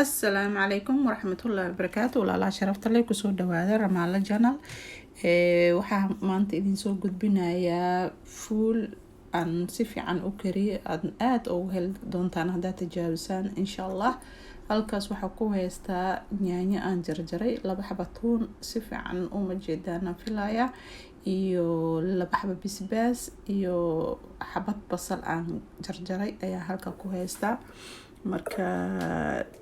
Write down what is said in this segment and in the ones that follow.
Asalaamu calaykum waraxmatullaahi wabarakaatu. Walaalaha sharafta leh, kusoo dhawaada Ramaalo Channel. Waxaa maanta idin soo gudbinayaa fuul aan si fiican u kariyay, aad aada ugu heli doontaan haddaad tijaabisaan, insha Allah. Halkaas waxaa ku haystaa yaanyo aan jarjaray, laba xaba tuun, si fiican uma jeedaan filaya, iyo laba xaba bisbaas iyo xabad basal aan jarjaray ayaa halka ku haystaa. Marka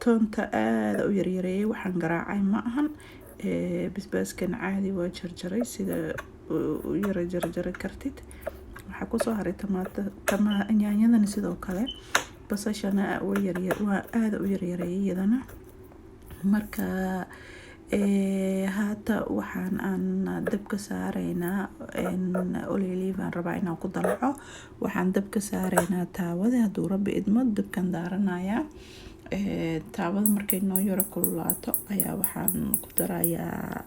toonta aada u yaryareeyay, waxaan garaacay ma ahan. Bisbaaskan caadi waa jarjaray, sida u yara jarjari kartid. Waxaa kusoo haray tamaata, yaanyadana sidoo kale, basashana waa yaryar, waa aada u yaryareeyay iyadana. Marka haata waxaan aan dabka saareynaa oleyli baan rabaa inaan ku dalaco. Waxaan dabka saareynaa taawada, hadduu Rabbi idmo. Dabkan daaranayaa. Taawada markay noo yaro kululaato ayaa waxaan ku darayaa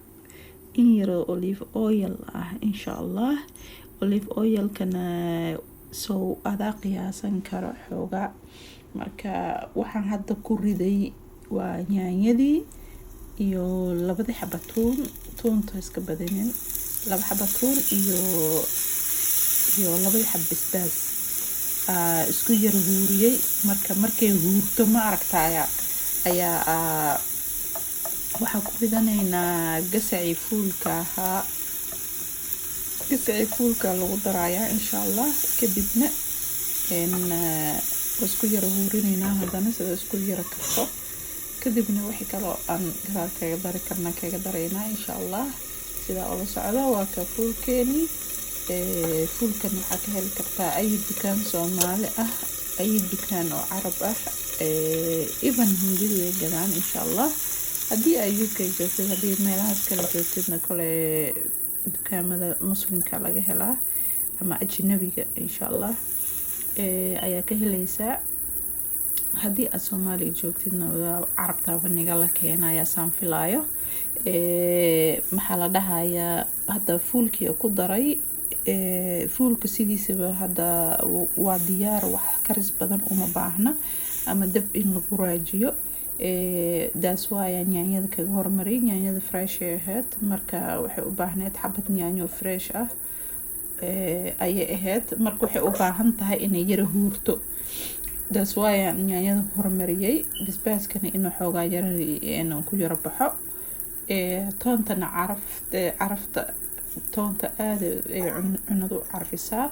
in yaro olive oil ah, insha Allah. Olive oilkana sow adaa qiyaasan karo xoogaa. Marka waxaan hadda ku riday waa yaanyadii iyo labadii xaba tuun. Tuunta iska badinin, laba xaba tuun iyo labadii xaba bisbaas isku yar huuriyey. Marka markay huurto, ma aragtaya, ayaa waxaa ku ridanaynaa gasacii fuulka ahaa. Gasacii fuulka lagu darayaa, insha Allah. Kadibna isku yara huurinaynaa haddana, sida isku yara karto. Kadibna wixii kaloo aan gadaal kaga dari karna kaga daraynaa, insha Allah. Sidaa ula socda. Waa ka fuulkeeni. Fuulkan waxaa ka heli kartaa ay dukaan Soomaali ah, ay dukaan oo Carab ah, even Hindidu way gadaan, insha Allah. Haddii ay UK joogtid, haddii meelahaas kale joogtidna, kole dukaamada Muslimka laga helaa ama ajnabiga, insha Allah, ayaa ka heleysaa. Haddii aad Soomaaliya joogtidna, Carabtaaba nigala keenaya, saan filaayo. Maxaa la dhahayaa, hadda fuulkii ku daray. Fuulka sidiisaba hadda waa diyaar, wax karis badan uma baahna ama dab in lagu raajiyo. Daas waayaan yaanyada kaga hormariyay. Yaanyada fresh ay ahayd, marka waxay u baahneyd xabad yaanyo fresh ah ayay ahayd. Marka waxay u baahan tahay inay yara huurto, daas waayaan yaanyada hormariyay. Basbaaskana inuu xoogaa yara inuu ku yaro baxo. Toontana caraf, carafta toonta aada ay cunadu u carfisaa.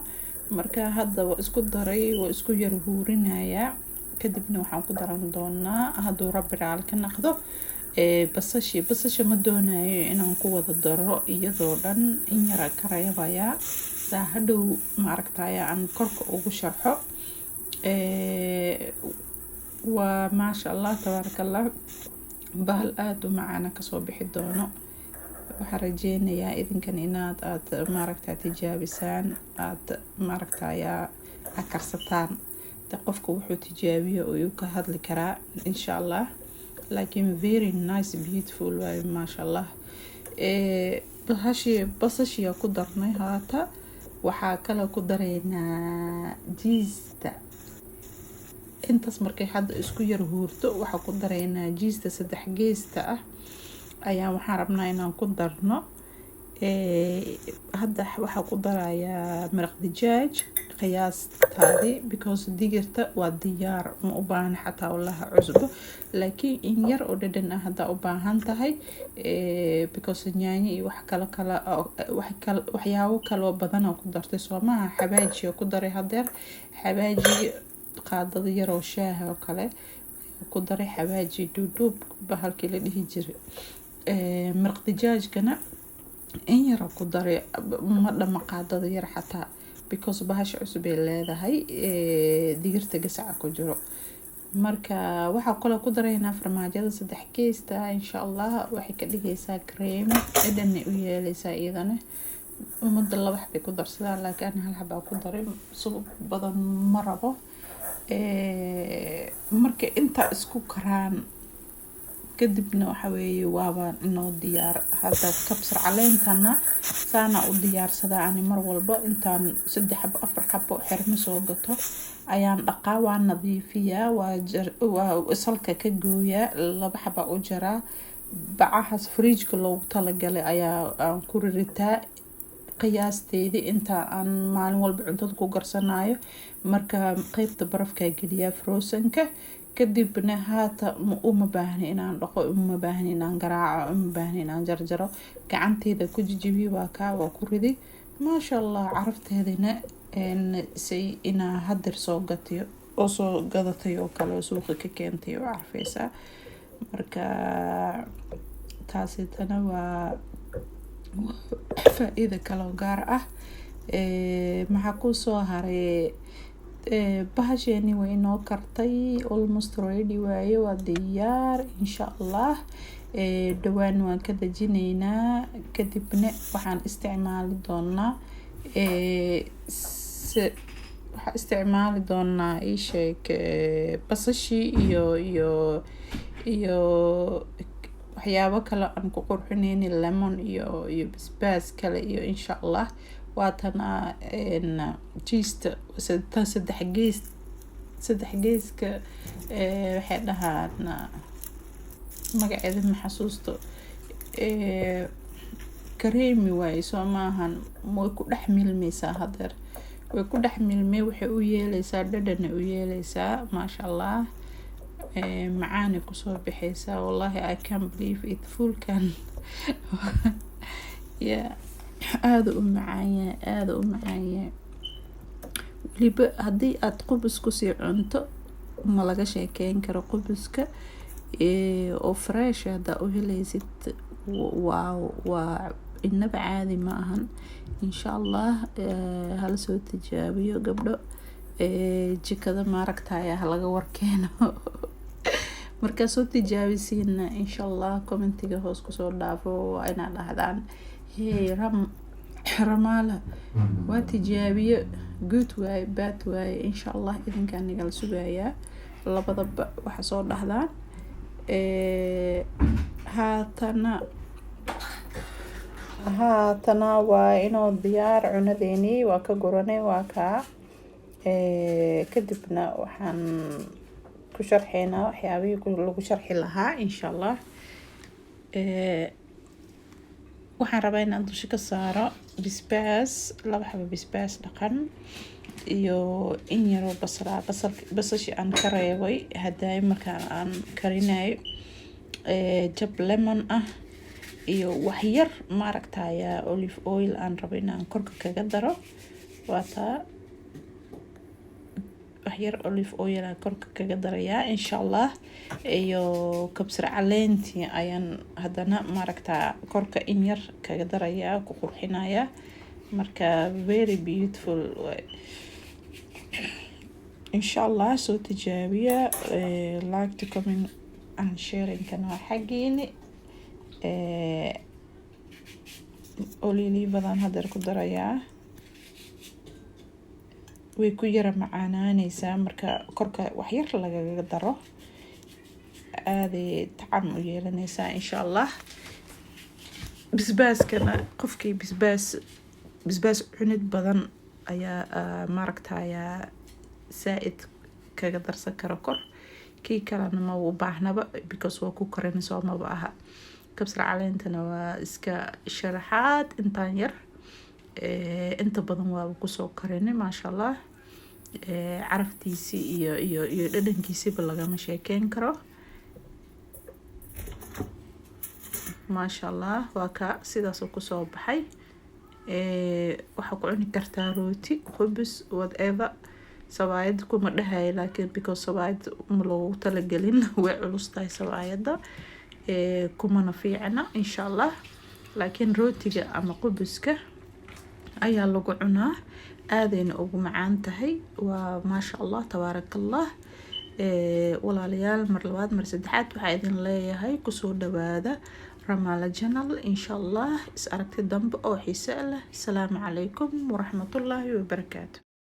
Marka hadda waa isku daray, waa isku yar huurinayaa. Kadibna waxaan ku daran doonaa, hadduu Rabbi raali ka naqdo, basashii. Basasha ma doonayo inaan ku wada daro iyadoo dhan, in yara ka reebayaa, saa hadhow maaragtaya aan korka ugu sharxo. Waa maasha Allah, tabaaraka Allah, bahal aada u macaana kasoo bixi doono. Waxaan rajeynayaa idinkan inaad aada maaragta tijaabisaan, aada maaragtaya karsataan. De qofka wuxuu tijaabiyo ayuu ka hadli karaa, insha Allah. Laakiin very nice, beautiful waaye, maasha Allah. Bahashi basashiya ku darnay. Haata waxaa kaloo ku dareynaa jiista. Intaas markay hadda isku yar huurto, waxaa ku dareynaa jiista saddex geesta ah ayaa waxaan rabnaa inaan ku darno. Hadda waxaa ku darayaa maraq dijaaj qiyaastaadii, because digirta waa diyaar, ma u baahna xataa walaha cusbo, laakiin in yar oo dhadhan ah haddaa u baahan tahay, because yaanyo iyo wax kale kale waxyaabo kaloo badan oo ku dartay soomaha. Xabaaji ku daray hadeer, xabaaji qaadada yaroo shaaha oo kale ku daray, xabaaji dhuudhuub bahalkii la dhihi jiray. Maraq dijaajkana in yara ku daray, ma dhama qaadada yar xataa, because bahasha cusub ay leedahay digirta gasaca ku jiro. Marka waxaa kaloo ku daraynaa farmaajada saddex geesta, insha Allah. Waxay ka dhigaysaa cream, dhadhanay u yeeleysaa iyadana. Umada laba xabay ku darsadaan, laakiin ani hal xabaa ku daray, subag badan ma rabo. Marka intaa isku karaan. Kadibna waxa weeye waaba inoo diyaar. Hadda kabsar caleentana saana u diyaarsadaa ani mar walba. Intaan saddex xabo, afar xabo xirmo soo gato ayaan dhaqaa, waa nadiifiyaa, waa salka ka gooyaa, laba xaba u jaraa. Bacahaas fridge-ka loogu talagalay ayaa aan ku riritaa qiyaasteedii inta aan maalin walba cuntada ku karsanayo. Marka qeybta barafkaa geliyaa, frozen-ka. Kadibna haata uma baahni inaan dhaqo, uma baahni inaan garaaco, uma baahni inaan jarjaro. Gacanteyda ku jijibiyo, waa kaa, waa ku ridi. Maasha Allah, carafteedina say inaa hadeer soo gatiyo oo soo gadatay oo kale oo suuqa ka keentay oo carfeysaa. Marka taasitana waa faa-iida kaloo gaar ah. Maxaa kusoo haray? Bahasheeni way inoo kartay, almost ready waaye, waa diyaar. Insha Allah dhawaan waan ka dejinaynaa. Kadibna waxaan isticmaali doonaa, waxaan isticmaali doonaa, isheeg, basashii iyo waxyaabo kale aan ku qurxineyni, lemon iyo basbaas kale iyo insha Allah. Waatana cheese-ta tan saddex gees, saddex geeska waxay dhahaan, magaceeda ma xasuusto. Creamy waaye, soo maahan? Way ku dhex milmeysaa hadeer, way ku dhex milmey. Waxay u yeeleysaa dhadhanay u yeeleysaa, maasha Allah, macaanay kusoo baxeysaa. Wallahi, I can't believe it. Fuulkan yeah, aada u macaanyahay, aada u macaanyahay. Weliba haddii aada qubus kusii cunto, ma laga sheekeyn karo. Qubuska oo fresh haddaa u heleysid, waa inaba caadi ma ahan. Insha Allah hala soo tijaabiyo, gabdho. Jikada maaragtaya halaga warkeeno. Markaa soo tijaabisiina, insha Allah, comment-iga hoos kusoo dhaafo. Waa inaad dhahdaan, "Hey Ramala, waa tijaabiye, good waaye, bad waaye." Insha Allah idinkaa nigala sugayaa labadaba waxa soo dhahdaan. Haatana waa inoo diyaar cunadeeni, waa ka guranay, waa kaa. Kadibna waxaan ku sharxeynaa waxyaabihii lagu sharxi lahaa, insha Allah. Waxaan rabaa inaan dusha ka saaro bisbaas, laba xabo bisbaas dhaqan iyo in yaroo basala, basal, basashii aan ka reebay hadaay markaan aan karinayo, jab lemon ah iyo waxyar maaragtaya olive oil aan rabo inaan korka kaga daro. Waa taa, waxyar olive oil aan korka kaga darayaa, insha Allah. Iyo kabsar caleentii ayaan haddana maaragtaa korka in yar kaga darayaa, ku qurxinayaa. Marka very beautiful, insha Allah. Soo tijaabiya. Like to comment and sharing-kana waa xaggiini. Oliibadan hadeer ku darayaa, way ku yara macaanaaneysaa. Marka korka waxyar lagaga daro, aaday tacam u yeelaneysaa, insha Allah. Bisbaaskana qofkii bisbaas cunid badan ayaa maaragtaya saa-id kaga darsan karo kor. Kii kalena ma u baahnaba, because waa ku karinayso, maba aha. Kabsar caleentana waa iska sharaxaad intaan yar, inta badan waaba kusoo karinay, maasha Allah. Caraftiisii iyo dhadhankiisiba lagama sheekeyn karo, maasha Allah. Waa ka sidaasoo kusoo baxay. Waxaa ku cuni kartaa rooti, khubis, whatever. Sabaayad kuma dhahayo laakiin, because sabaayad ma loogu talagelin, way culus tahay sabaayadda, kumana fiicna, insha Allah. Laakiin rootiga ama qubuska ayaa lagu cunaa, aadayna ugu macaan tahay. Waa maasha Allah, tabaaraka Allah. Walaalayaal, mar labaad, mar saddexaad waxaa idin leeyahay kusoo dhawaada Ramala Channel. Insha Allah is aragti dambe oo xiise leh. Asalaamu calaykum waraxmatullaahi wabarakaatu.